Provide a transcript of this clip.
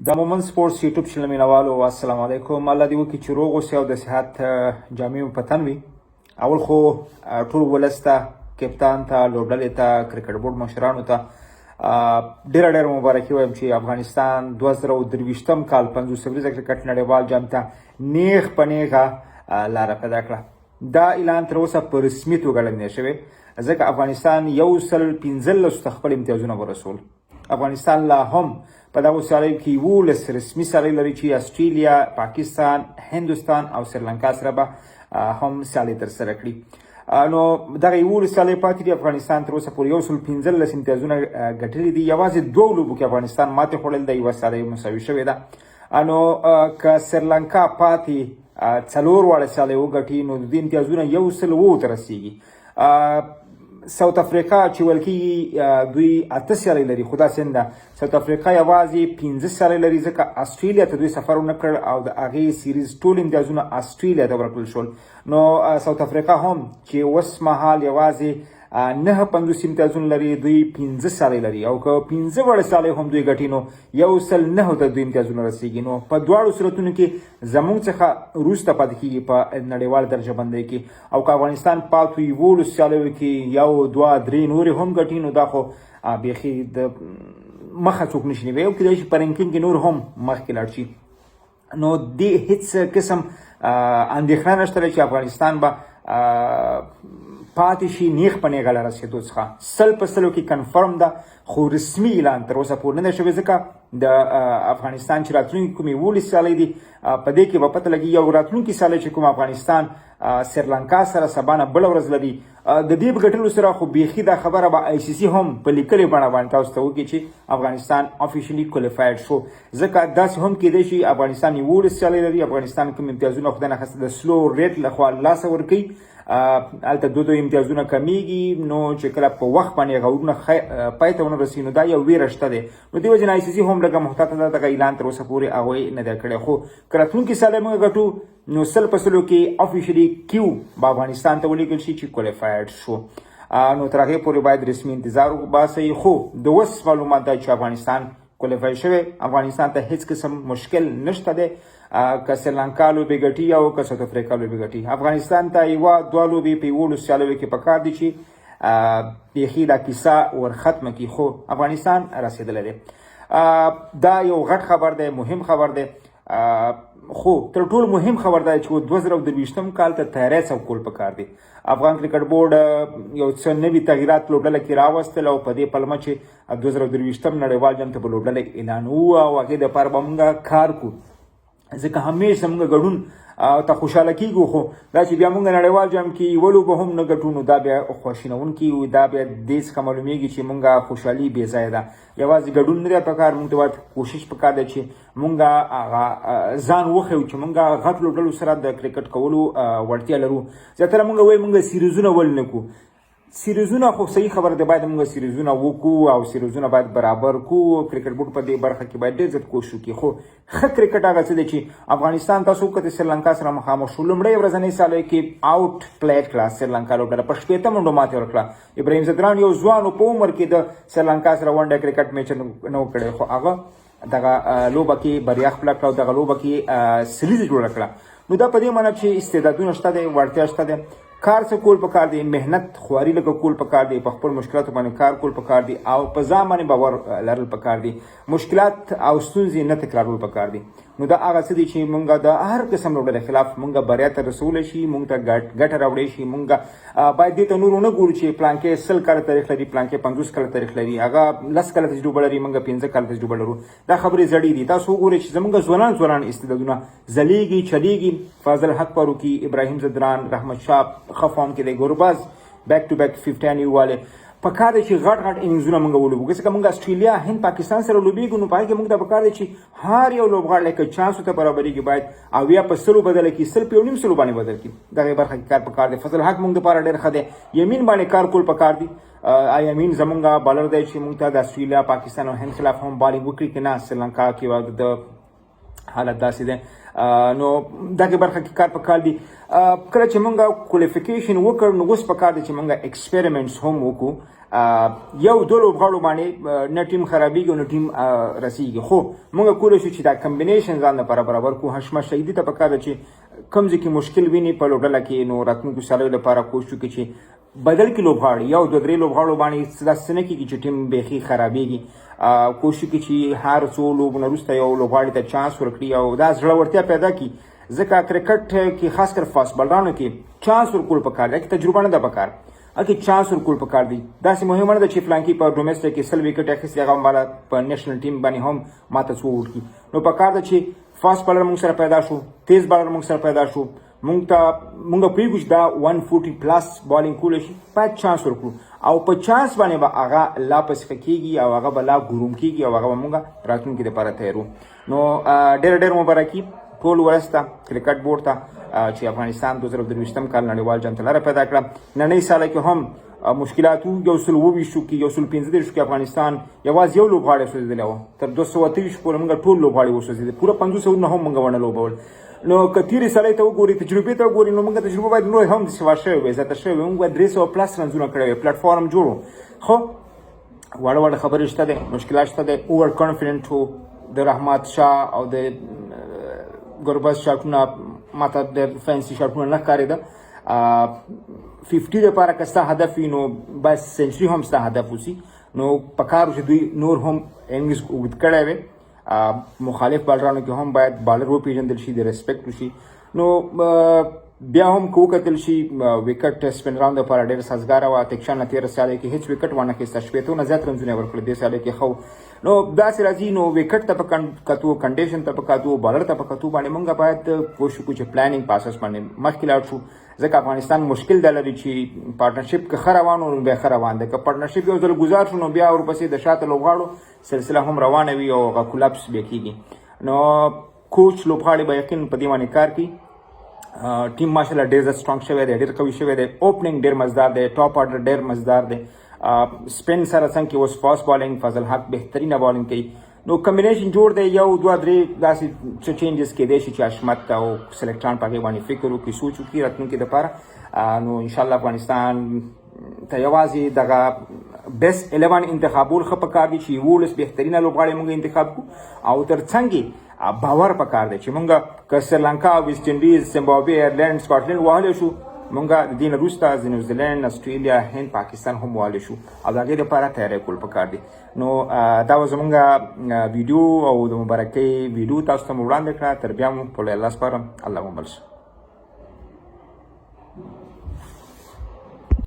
د مومن سپورټس یوټیوب چینل مینوالو، السلام علیکم. الله دې وکړي چې روغ اوسئ او د صحت جامې مو په تن وي. اول خو ټول ولس ته، کپتان ته، لوبډلې ته، کرکټ بورډ مشرانو ته ډېره ډېره مبارکي وایم چې افغانستان 2023 کال 50 اوریزه کرکټ نړیوال جام ته نیغ په نیغه لاره پیدا کړه. دا اعلان تر اوسه په رسمي توګه نه شوی، ځکه افغانستان 115 ته خپل امتیازونه ورسول. افغانستان لا هم په دغو سیالیو کې 11 رسمي سیالۍ لري چې اسټرالیا، پاکستان، هندوستان او سریلانکا سره به هم سیالۍ ترسره کړي. نو دغه 11 سیالۍ پاتې دي. افغانستان تر اوسه پورې 115 امتیازونه ګټلي دي. یوازې دوو لوبو کې افغانستان ماتې خوړل ده، یوه سیالۍ مساوي شوې ده. نو که سریلانکا پاتې څلور واړه سیالۍ وګټي، نو د دې امتیازونه 107 ته رسېږي. ساوت افریقا چې ویل کېږي دوی اته سیالۍ لري، خو داسې نه ده. ساوت افریقا یوازې پنځه سیالۍ لري، ځکه اسټرالیا ته دوی سفر ونه کړ او د هغې سیریز ټول امتیازونه اسټرالیا ته ورکړل شول. نو ساوت افریقا هم چې اوس مهال یوازې 59 امتیازونه لري، دوی پنځه سیالۍ لري او که پنځه واړه سیالۍ هم دوی ګټي، نو 109 ته دوی امتیازونه رسیږي. نو په دواړو صورتونو کې زمونږ څخه وروسته پاتې کیږي په نړیوال درجه بندۍ کې. او که افغانستان پاتو 11 سیالیو کې یو، دوه، درې نورې هم ګټي، نو دا خو بیخي د مخه څوک نشي نیولی او کېدای شي په ranking کې نور هم مخکې لاړ شي. نو دې هیڅ قسم اندېښنه نشته چې افغانستان به پاتې شي نیغ په نیغه له رسېدو څخه. 100% کې confirm ده، خو رسمي اعلان تر اوسه پورې نه دی شوی، ځکه د افغانستان چې راتلونکي کومې 11 سیالۍ دي، په دې کې به پته لګي. یو راتلونکي سیالۍ چې کوم افغانستان سریلانکا سره سبا نه بله ورځ لري، د دې په ګټلو سره خو بیخي دا خبره به آی سي سي هم په لیکلې بڼه باندې تاسو ته وکړي چې افغانستان officially qualified شو، ځکه داسې هم کېدای شي افغانستان 11 سیالۍ لري، افغانستان کوم امتیازونه خدای نخواسته د سلو ریټ لخوا لاسه ورکوي، هلته دوه دوه امتیازونه کمیږي. نو چې کله په وخت باندې غورونه پای ته ونه رسي، نو دا یو ویره شته دی. نو دې وجې نه آی سي سي هم لږه محتاطه ده، دغه اعلان تر اوسه پورې هغوی نه دی کړی. خو که راتلونکي سیالۍ موږ ګټو، نو 100% کې officially Q به افغانستان ته ولیکل شي چې qualified شو. نو تر هغې پورې باید رسمي انتظار وباسئ، خو د اوس معلومات دا چې افغانستان qualify شوی، افغانستان ته هیڅ قسم مشکل نشته دی. که سریلانکا لوبې ګټي او که ساوت افریقا لوبې ګټي، افغانستان ته یوه دوه لوبې په 11 سیالیو کې پکار دي چې بیخي دا کیسه ور ختمه کړي، خو افغانستان رسېدلی دی. دا یو غټ خبر دی، مهم خبر دی. خو تر ټولو مهم خبر دا چې 2023 کال ته تیاری څه کول پکار دی. افغان کرکټ بورډ یو څه نوي تغیرات لوبډله کې راوستل او په دې پلمه چې 2023 نړیوال جام ته به لوبډله اعلانوو او هغې دپاره به موږ کار کوو، ځکه همیش زموږ ګډون ته خوشاله کیږو، خو دا چې بیا موږ نړیوال جام کې یوه لوبه هم نه ګټو، نو دا بیا خواشینونکي وي. دا بیا دې څخه معلومیږي چې موږ خوشحالي بې ځایه ده. یوازې ګډون نه دی پکار، موږ ته باید کوشش پکار دی چې موږ هغه ځان وښیو چې موږ غټ لوبډلو سره د کرکټ کولو وړتیا لرو. زیاتره موږ وایو موږ سیریزونه ولې نه کوو؟ سیریزونه خو صحیح خبره ده، باید موږ سیریزونه وکړو او سیریزونه باید برابر کړو. کرکټ بورډ په دې برخه کې باید ډېر زیات کوشش وکړي. خو ښه کرکټ هغه څه دی چې افغانستان تاسو وکتل سریلانکا سره مخامخ شو، لومړۍ ورځنۍ سیالۍ کې out played کړه سریلانکا لوبډله، په 60 منډو ماتې ورکړه. ابراهیم ځدران یو ځوان په عمر کې د سریلانکا سره one day cricket match نه و کړی، خو هغه دغه لوبه کې بریا خپله کړه او دغه لوبه کې سلیزه جوړه کړه. نو دا په دې معنی چې استعدادونه شته دی، وړتیا شته دی، کار څه کول پکار دی، محنت خواري لږه کول پکار دی، په خپل مشکلاتو باندې کار کول پکار دی او په ځان باندې باور لرل پکار دی، مشکلات او ستونزې نه تکرارول پکار دی. نو دا هغه څه دي چې مونږ د هر قسم لوبډلې خلاف مونږ بریا ته رسولی شي، مونږ ته ګټه راوړی شي. مونږ باید دې ته نور ونه ګورو چې پلانکی 100 کاله تاریخ لري، پلانکی 50 کاله تاریخ لري، هغه 10 کاله تجربه لري، مونږ 5 کاله تجربه لرو. دا خبرې زړې دي. تاسو وګورئ چې زمونږ ځوانان ځوانان استعدادونه ځلیږي، چلیږي. فاضل حق فاروقي، ابراهیم ځدران، رحمت شاه ښه form کې دی، ګرباز back to back 15 یواله. پکار دی چې غټ غټ اننګزونه موږ ولوبو، ځکه موږ استرالیا، هند، پاکستان سره لوبېږو. نو په هغې کې موږ ته پکار دی چې هر یو لوبغاړی که چانس ورته برابرېږي، باید 70% بدل کړي، 100 په 1.5 سلو باندې بدل کړي. دغې برخه کې کار پکار دی. فضل حق موږ دپاره ډېر ښه دی، یمین باندې کار کول پکار دی. یمین زمونږ بالر دی چې موږ ته د استرالیا، پاکستان او هند خلاف هم بالینګ وکړي، که نه سریلانکا کې د حالت داسې دی. نو دغه برخه کې کار پکار دی. کله چې مونږ qualification وکړ نو اوس پکار دی چې مونږ experiments هم وکړو. یو دوه لوبغاړو باندې نه ټیم خرابېږي او نه ټیم رسیږي، خو مونږ کولی شو چې دا combination ځان لپاره برابر کړو. حشمت شهیدي ته پکار ده چې کوم ځای کې مشکل ویني په لوبډله کې، نو راتلونکو سیالیو لپاره کوشش وکړي چې بدل کړي لوبغاړي. یو دوه درې لوبغاړو باندې داسې څه نه کېږي چې ټیم بیخي خرابېږي. کوشش وکړي چې هر څو لوبو نه وروسته یو لوبغاړي ته چانس ورکړي او دا زړورتیا پیدا کړي، ځکه کرکټ کې خاص کر fast بالرانو کې چانس ورکول پکار دی، تجربه نه ده پکار، هلکه چانس ورکول پکار دی. داسې مهمه نه ده چې فلانکي په domestic کې 100 ویکټ اخیستې، هغه ماله په national team باندې هم ماته څو ورکړي. نو پکار ده چې fast bowler موږ سره پیدا شو، تیز بالر موږ سره پیدا شو، مونږ ته مونږ پوهېږو چې دا 140 plus bowling کولی شي، باید چانس ورکړو او په چانس باندې به هغه لا پسې ښه کېږي او هغه به لا groom کېږي او هغه به مونږ راتلونکي دپاره تیارو. نو ډېره ډېره مبارکي ټول ولس ته، کرکټ بورډ ته چې افغانستان 2023 کال نړیوال جام ته لاره پیدا کړه. ننۍ ساله کې هم مشکلات وو، 127 کې، 135 کې افغانستان یوازې یو لوبغاړی سوځېدلی و، تر 228 پورې موږ ټول لوبغاړي وسوځېدل، پوره 50 اورونه هم موږ ونه لوبول. نو که تېرې سیالۍ ته وګوري، تجربې ته وګوري، نو موږ تجربه باید نور هم سوا شوې وي، زیاته شوې وي، موږ باید 300 plus رنزونه کړی وي، پلټفارم جوړ و. خو واړه واړه خبرې شته دی، مشکلات شته دی، over confident و د رحمت شاه او د ګربز شاټونه ماته ډېر fancy شاټونه نه ښکارېده. 50 لپاره که ستا هدف وي نو باید century هم ستا هدف اوسي. نو پکار چې دوی نور هم innings اوږد کړی وي. مخالف بالرانو کې هم باید بالر وپیژندل شي، د respect وشي. نو بیا هم که وکتل شي وکټ سپینرانو دپاره ډېره سازګاره وه. تکشان نه تېره سیالۍ کې هېڅ وکټ وانه خیسته، 60 نه زیات رنزونه یې ورکړل دې سیالۍ کې. ښه نو داسې راځي، نو وکټ ته په کتو، condition ته په کتو، بالر ته په کتو باندې مونږ باید کوشش وکړو چې planning په اساس باندې مخکې لاړ شو، ځکه افغانستان مشکل دا لري چې partnership که ښه روان و نو بیا ښه روان دی، که partnership یو ځل ګزار شو نو بیا ورپسې د شاته لوبغاړو سلسله هم روانه وي او هغه collapse بیا کېږي. نو کوچ لوبغاړي به یقین په دې باندې کار کوي. ټیم ماشاءالله ډېر زیات strong شوی دی، ډېر قوي شوی دی، opening ډېر مزدار دی، top order ډېر مزدار دی، spin سره څنګه کې اوس fast bowling فضل حق بهترینه بالینګ کوي. نو combination جوړ دی، یو دوه درې داسې څه changes کېدای شي چې حشمت او سلیکټران په هغې باندې فکر وکړي، سوچ وکړي راتلونکي دپاره. نو انشاءالله افغانستان ته یوازې دغه best 11 انتخابول ښه پکار دي چې 11 بهترینه لوبغاړي موږ انتخاب کړو، او تر څنګ باور پکار دی چې موږ که سریلانکا، ویسټ انډیز، زمبابوې، ایرلینډ، سکاټلینډ وهلی شو، موږ د دې نه وروسته نیوزیلینډ، استرالیا، هند، پاکستان هم وهلی شو او د هغې لپاره تیاری کول پکار دی. نو دا وه زموږ ویډیو او د مبارکۍ ویډیو تاسو ته مو وړاندې کړه. تر بیا مو په لوی الله سپارم. الله مو مل شه.